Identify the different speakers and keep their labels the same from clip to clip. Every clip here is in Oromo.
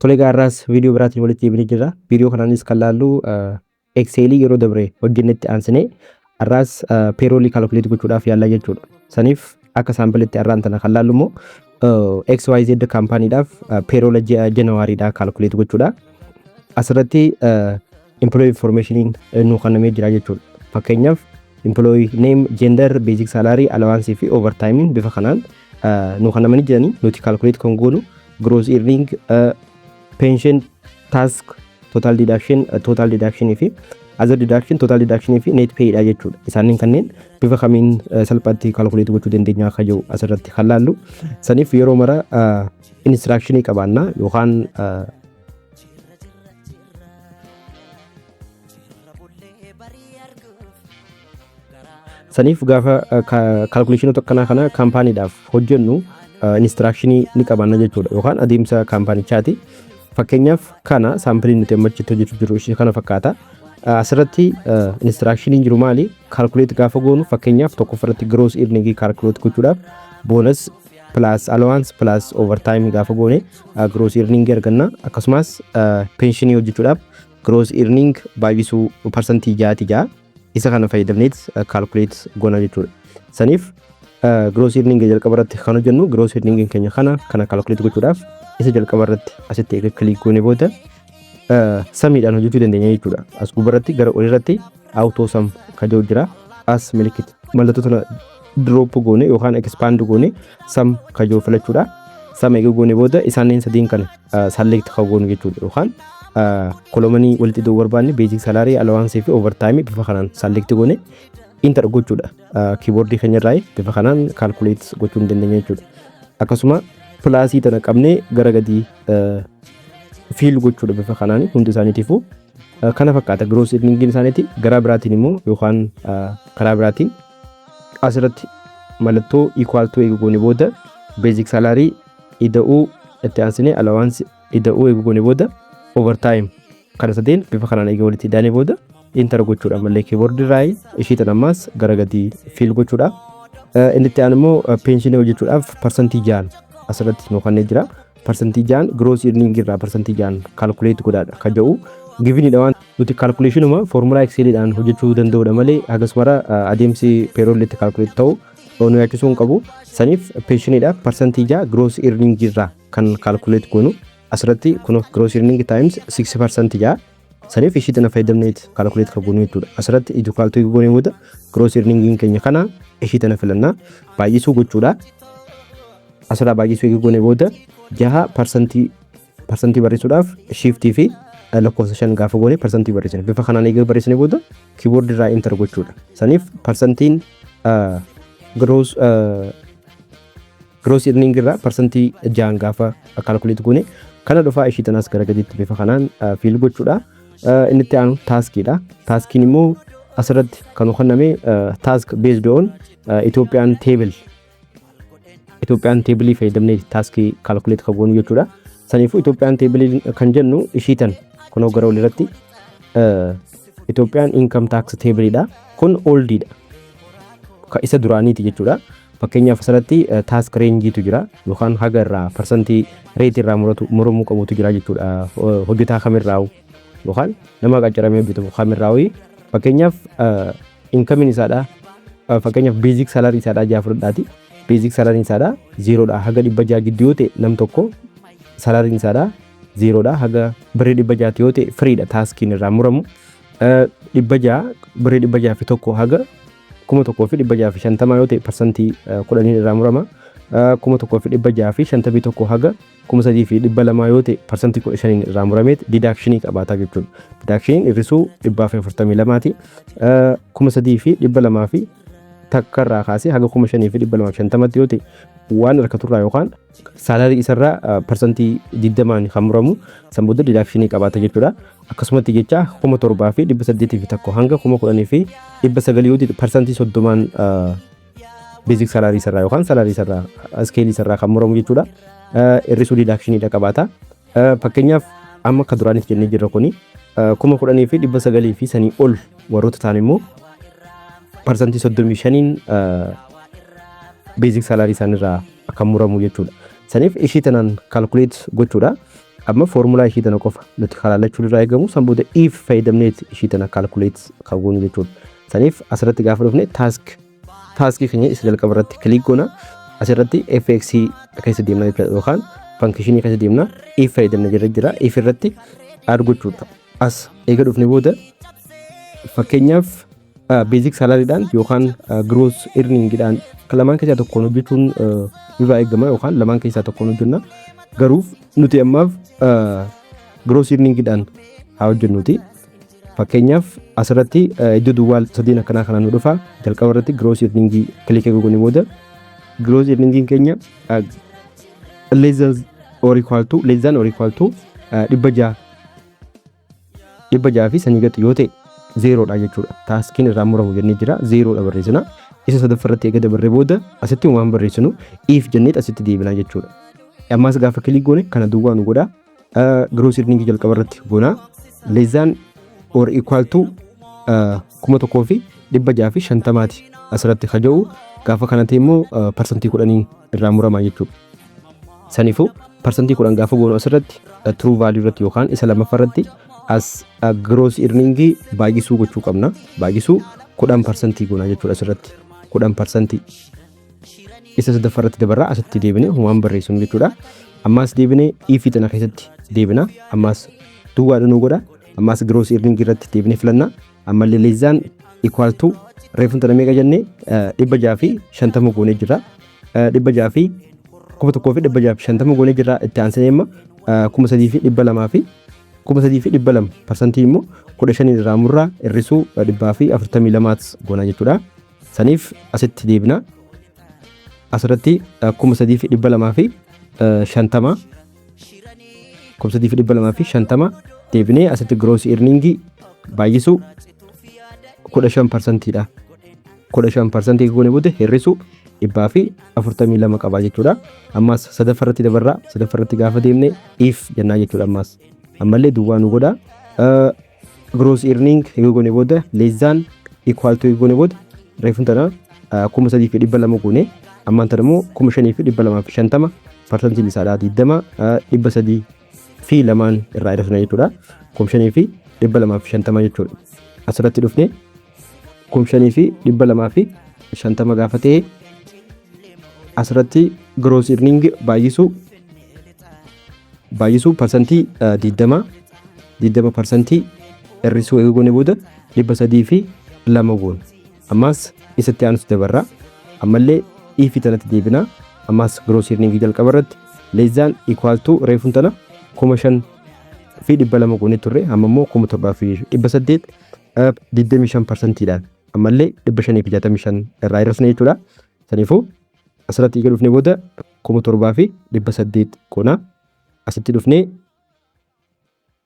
Speaker 1: Tole, gaarraas viidiyoo biraatiin walitti deebinee jirra. Viidiyoo kanaanis kan laallu Excelii yeroo dabre hojjennetti aansinee har'aas payrollii calculate gochuudhaaf yaallaa jechuudha. Saniif akka sampleitti har'aan tana kan laallu immoo XYZ companydhaaf payrolla ji'a Januarydhaa calculate gochuudha. Asirratti employee informationiin nu kennamee jira jechuudha. Fakkeenyaaf, employee name, gender, basic salary, allowance fi overtime bifa kanaan nu kennamanii jiranii. Nuti calculate kan goonu gross earning, pension, tax, total deduction, total deduction fi other deduction, total deduction fi net pay dha jechuudha. Isaaniin kanneen bifa kamiin salphaatti calculate gochuu dandeenya akka jiru asirratti kan laallu. Saniif yeroo mara instructionii qabaanna yookaan saniif gaafa calculationota akkanaa kana companydhaaf hojjennu instructionii ni qabaanna jechuudha yookaan adeemsa companychaati. Fakkeenyaaf, kana sampleiin nuti amma achitti hojjechuu jiru ishee kana fakkaata. Asirratti instructioniin jiru maali? Calculate gaafa goonu, fakkeenyaaf, tokkoffaratti gross earning calculate gochuudhaaf bonus plus allowance plus overtime gaafa goone gross earning arganna. Akkasumas pensionii hojjechuudhaaf gross earning baay'isuu 6%ti ja'a. Isa kana fayyadamneet calculate goona jechuudha. Saniif gross earning jalqaba irratti kan hojjennu, gross earning keenya kana calculate gochuudhaaf isa jalqaba irratti asitti eega click goone booda sumiidhaan hojjechuu dandeenya jechuudha. As gubbaratti gara olirratti auto sum kan jedhu jira. As milikit mallattoo tana drop goone yookaan expand goone sum kan jedhu filachuudha. Sum eega goone booda isaaniin sadiin kana select kan goonu jechuudha, yookaan columnii walitti iddoo barbaanne basic salary, allowance fi overtime bifa kanaan select goone enter gochuudha. Keyboardii keenya irraa bifa kanaan calculate gochuu ni dandeenya jechuudha. Akkasuma plusii tana qabnee gara gadii fill gochuudha bifa kanaan hundi isaaniitiifuu kana fakkaata gross earningiin isaaniiti. Gara biraatiin immoo yookaan karaa biraatiin asirratti mallattoo equal to eega goone booda basic salary ida'uu, itti aansinee allowance ida'uu eega goone booda overtime, kana sadeen bifa kanaan eega walitti idaanee booda enter gochuudha. Mallee keyboard irraa ishii tan ammaas gara gadii fill gochuudha. Inni itti aanu immoo pensionii hojjechuudhaaf 6% asirratti nu kennee jira. 6% gross earning irraa 6% calculate godhaadha kan jedhu givenidha. Waan nuti calculationuma formula Exceliidhaan hojjechuu danda'udha malee hagas mara adeemsi payroll itti calculate ta'u nu yaachisuu hin qabu. Saniif pensioniidhaaf 6% gross earning irraa kan calculate goonu asirratti kun gross earning times 6% ja'a. Saniif ishii tana fayyadamneet calculate kan goonu jechuudha. Asirratti equal to goonee booda gross earning keenya kana ishii tana filannaa, baay'isuu gochuudha. Asirraa baay'isuu eega goone booda 6 percentii barreessuudhaaf shiftii fi lakkoofsa 5 gaafa goone percentii barreessine. Bifa kanaan eega barreessine booda keyboard irraa enter gochuudha. Saniif percentiin gross earning irraa 6% gaafa calculate goone kana dhufaa, ishii tanaas gara gadiitti bifa kanaan fill gochuudha. Inni itti aanu taxiidha. Taxiin immoo asirratti kan kenname tax based on Ethiopian table, Ethiopian tableii fayyadamnee taxii calculate kan goonu jechuudha. Saniifuu Ethiopian tableii kan jennu ishii tan kunoo gara olirratti Ethiopian income tax tableiidha. Kun oldiidha. Isa duraaniiti jechuudha. Fakkeenyaaf, asirratti tax rangeiitu jira yookaan haga irraa percentii rateii irraa muramuu qabutu jira jechuudha. Hojjetaa kamirraa yookaan nama qacaramee hojjetu kamirraa. Fakkeenyaaf, incomeiin isaadha. Fakkeenyaaf, basic salary isaadha ja'a fudhadhaati. Basic salaryn isaadha zerodha haga 600 gidduu yoo ta'e, nam tokko salaryn isaadha zerodha haga birrii 600tti yoo ta'e freedha taxiin irraa muramu. 600, birrii 601 haga 1650 yoo ta'e 10%n irraa murama. 1651 haga 3200 yoo ta'e 15%n irraa murameet deductionii qabaataa jechuudha. Deductioniin hir'isuu 142ti. 3201 irraa kaasee haga 5250tti yoo ta'e waan harkaturraa yookaan salary isarraa 20%n kan muramu, san booda deductionii qabaata jechuudha. Akkasumatti jecha 7801 hanga 10,900 yoo ta'e 30%n basic salary isarraa yookaan salary isarraa scaleii isarraa kan muramu jechuudha. Hir'isuu deductioniidha qabaata. Fakkeenyaaf, amma akka duraanitti jennee jirra, kuni 10,900 fi sanii ol warroota ta'an immoo 35%n basic salary isaanirraa akka muramu jechuudha. Saniif ishii tanaan calculate gochuudha. Amma foormulaa ishii tana qofa nuti kalaallachuu irraa eegamu. San booda if fayyadamneet ishii tana calculate kan goonu jechuudha. Saniif asirratti gaafa dhufne taskii keenya isa jalqaba irratti click goona. Asirratti fx keessa deemna jechuudha, yookaan functionii keessa deemna. If fayyadamne jira, if irratti add gochuudha. As eega dhufne booda, fakkeenyaaf, basic salarydhaan yookaan gross earningidhaan lamaan keessaa tokkoon hojjechuun nurraa eegama, yookaan lamaan keessaa tokkoon hojjenna. Garuuf nuti ammaaf gross earningidhaan haa hojjennuti. Fakkeenyaaf, asirratti iddoo duwwaa sadiin akkanaa kanaan nu dhufa. Jalqaba irratti gross earningii click goone booda, gross earningiin keenya less than or equal to 600, 600 fi sanii gadi yoo ta'e zerodha jechuudha. Taskiin irraa muramu jennee jira, zerodha barreessina. Isa sadaffaa irratti eega dabarree booda asitti waan barreessinu if jenneet asitti deebina jechuudha. Ammas gaafa click goone kana duwwaa nu godha. Gross earningii jalqaba irratti goona. Less than or equal to 1650ti asirratti kaja'u. Gaafa kana ta'e immoo 10% irraa murama jechuudha. Saniifuu 10% gaafa goonu, asirratti true value irratti yookaan isa lammaffaa irratti as gross earningii baay'isuu gochuu qabna. Baay'isuu 10% goona jechuudha asirratti. 10%. Isa sadaffaa irratti dabarraa, asitti deebine waan barreessinu jechuudha. Ammas deebinee if tana keessatti deebina. Ammas duwwaadha nu godha. Ammas gross earningii irratti deebinee filanna. Ammallee less than equal to reefuun tana meeqa jennee? 650 goonee jira. Dhibba jaha fi 1650 goonee jira. Itti aansanii immoo 3200 fi 3200 immoo 15 irraa murraa, hir'isuu 142 goona jechuudha. Saniif asitti deebina. Asirratti 3250, 3250 deebinee asitti gross earningii baay'isuu 15%dha. 15% goone booda hir'isuu 142 qaba jechuudha. Ammas sadaffaa irratti dabarraa. Sadaffaa irratti gaafa deemne if jennaa jechuudha ammas. Ammallee duwwaa nu godha. Gross earning eega goone booda, less than equal to eega goone booda, reefuun tana 3200 goone, ammaan tana immoo 5250, parsantiin isaadhaa 20, 302n irraa hir'isna jechuudha. 5250 jechuudha. Asirratti dhufne 5250 gaafa ta'e, asirratti gross earning baay'isuu 20%, 20% hir'isuu eega goone booda 302 goona. Ammas isatti aanus dabarra. Ammallee if tanatti deebina. Ammas gross earning jalqaba irratti less than equal to reefuun tana 5200 goone turre, amma immoo 7800, 25%dhaan ammallee 565 irraa hir'isne jechuudha. Saniifuu asirratti eega dhufne booda 7800 goona. Asitti dhufnee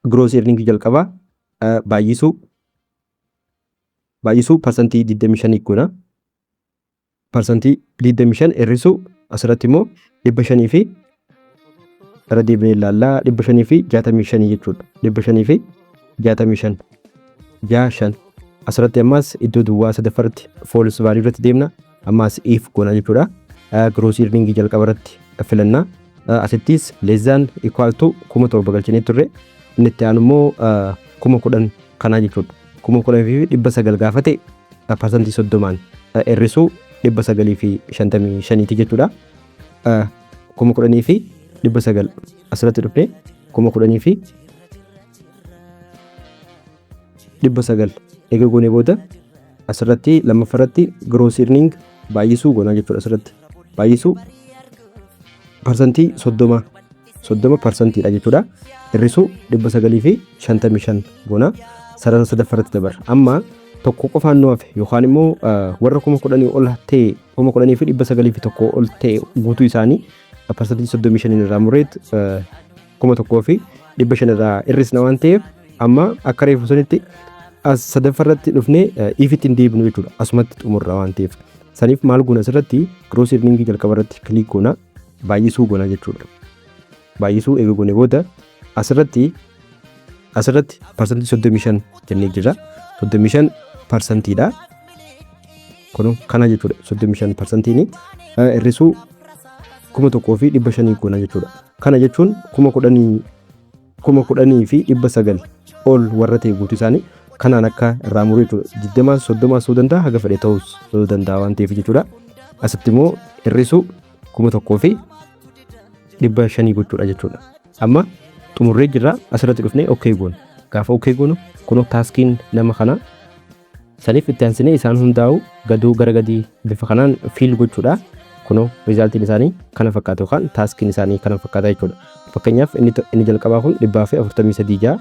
Speaker 1: gross earning jalqabaa baay'isuu 25% goona. 25% hir'isuu asirratti immoo 500 fi, irra deebinee ilaallaa, 565 jechuudha. 565, 65. Asirratti ammas iddoo duwwaa sadaffaratti false value irratti deemna. Ammas if goona jechuudha. Gross earning jalqaba irratti filanna. Asittis less than equal to 7000 galchinee turre. Inni itti aanu immoo 10,000 kanaa jechuudha. 10,900 gaafa ta'e 30%n hir'isuu 955ti jechuudha. 10,900 asirratti dhufne 10,900 eega goonee booda, asirratti lammaffaarratti gross earning baay'isuu goonaa jechuudha. Asirratti baay'isuu 30%, 30%dha jechuudha. Hir'isuu 955 goona. Sarara sadaffaarratti dabarra. Amma tokko qofaan nu hafe, yookaan immoo warra 10,000 ol ta'e, 10,901 ol ta'e, guutuu isaanii 35% irraa murreet 1500 irraa hir'isna waan ta'eef, amma akka reefu sanitti as sadaffaarratti dhufnee ifitti hin deebinu jechuudha. Asumatti xumurra waan ta'eef. Saniif maal goona? Asirratti gross earning jalqaba irratti click goona, baay'isuu goona jechuudha. Baay'isuu eega goone booda asirratti 35% jennee jira. 35%dha. Kun kana jechuudha. 35%iin hir'isuu 1500 goona jechuudha. Kana jechuun 10,000 10,900 ol warra ta'e guutuu isaanii kanaan akka irraa muruu jechuudha. 20s 30s ta'uu danda'a, haga fedhe ta'uus danda'a waan ta'eef jechuudha. Asitti immoo hir'isuu 1,500 gochuudha jechuudha. Amma xumurree jirra. Asirratti dhufnee okay goona. Gaafa okay goonu kunoo taskiin nama kana saniif itti aansinee isaan hundaa'u gaduu gara gadii bifa kanaan fill gochuudha. Kunoo resultiin isaanii kana fakkaata yookaan taskiin isaanii kana fakkaata jechuudha. Fakkeenyaaf, inni jalqabaa kun 143 ja'a.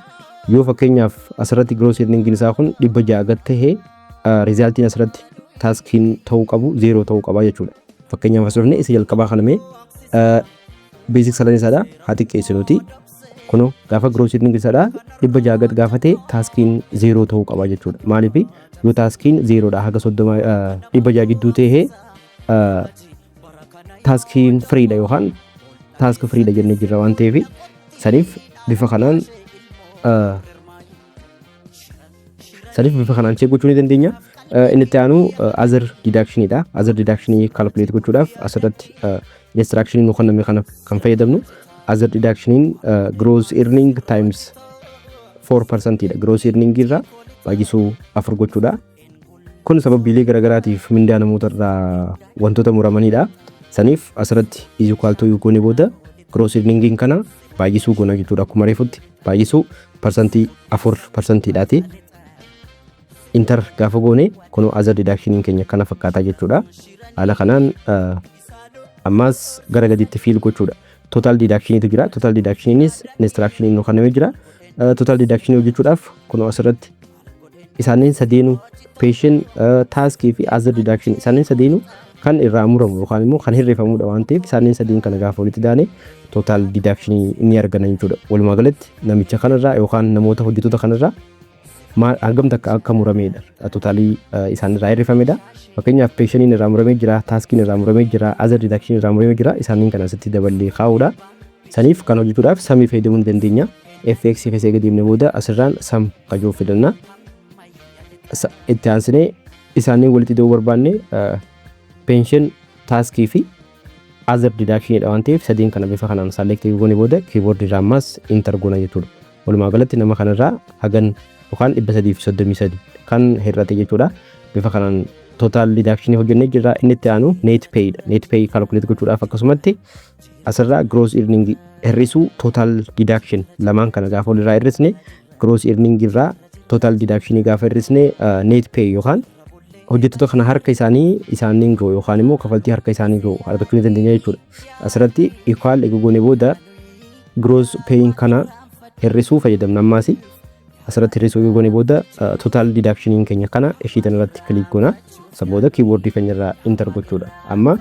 Speaker 1: Yoo fakkeenyaaf asirratti gross earningiin isaa kun 600 gad tahee, resultiin asirratti taskiin ta'uu qabu zero ta'uu qaba jechuudha. Fakkeenyaaf, as dhufnee isa jalqabaa kana mee basic salary isaadha haa xiqqeessinuti. Kunoo gaafa gross earning isaadha 600 gad gaafa ta'e taskiin zero ta'uu qaba jechuudha. Maaliif? Yoo taskiin zerodha haga 30 600 gidduu ta'ee taskiin freedha yookaan tax freedha jennee jirra waan ta'eef, saniif bifa kanaan check gochuu ni dandeenya. Inni itti aanu other deductionidha. Other deductionii calculate gochuudhaaf asirratti instructionii nu kenname kana kan fayyadamnu other deductioniin gross earning times 4% dha. Gross earning irraa baay'isuu afur gochuudha. Kun sababiilee garaagaraatiif mindaa namoota irraa wantoota muramanidha. Saniif asirratti is equal to goone booda gross earningiin kana baay'isuu goona jechuudha. Akkuma reefutti baay'isuu 4%dhaati. Enter gaafa goone kunoo other deductioniin keenya kana fakkaataa jechuudha. Haala kanaan ammas gara gaditti fill gochuudha. Total deductioniitu jira. Total deductioniinis instructioniin nu kennamee jira. Total deductionii hojjechuudhaaf kunoo asirratti isaaniin sadeenu, pension, taxii fi other deduction, isaaniin sadeenu kan irraa muramu yookaan immoo kan hirrifamudha waan ta'eef, isaaniin sadeen kana gaafa walitti daane total deductionii inni argana jechuudha. Walumaa galatti namicha kanarraa yookaan namoota hojjettoota kanarraa hangam takka akka muramedha. Totalii isaan irraa hirrifamedha. Fakkeenyaaf, pensioniin irraa muramee jira, taxiin irraa muramee jira, other deduction irraa muramee jira. Isaaniin kana asitti daballee kaa'uudha. Saniif kan hojjechuudhaaf sumii fayyadamuu ni dandeenya. FX keessa eega deemne booda asirraan sum kajoo fidanna. Itti aansinee isaanii walitti da'uu barbaanne pension, taxii fi other deductionidha waan ta'eef, sadeen kana bifa kanaan select goone booda keyboard irraa ammas enter goona jechuudha. Walumaa galatti nama kanarraa hagan yookaan 333 kan hir'ate jechuudha. Bifa kanaan total deductionii hojjennee jirra. Inni itti aanu net pay dha. Net pay calculate gochuudhaaf akkasumatti asirraa gross earning hir'isuu total deduction, lamaan kana gaafa walirraa hir'isne, gross earning irraa total deductionii gaafa hir'isne, net pay yookaan hojjettoota kana harka isaanii isaaniin ga'u yookaan immoo kafaltii harka isaanii ga'u argachuu ni dandeenya jechuudha. Asirratti equal eega goone booda gross payin kana hir'isuu fayyadamna ammaas. Asirratti hir'isuu eega goone booda total deductioniin keenya kana ishii irratti click goona. Isa booda keyboardii keenya irraa enter gochuudha. Amma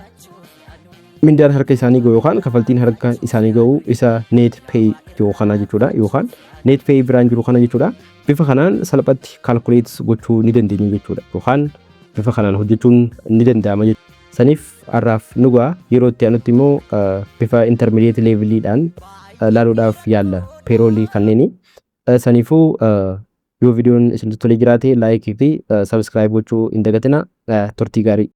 Speaker 1: mindaan harka isaanii ga'u yookaan kafaltiin harka isaanii ga'u isa net pay jiru kana jechuudha, yookaan net pay biraan jiru kana jechuudha. Bifa kanaan salphatti calculate gochuu ni dandeenya jechuudha, yookaan bifa kanaan hojjechuun ni danda'ama jechuudha. Saniif har'aaf nu ga'a. Yeroo itti aanutti immoo bifa intermediate leveliidhaan laaluudhaaf yaalla payrollii kanneeni. Saniifuu yoo viidiyoon isinitti tolee jiraate likeii fi subscribe gochuu hin dagatina. Turtii gaarii.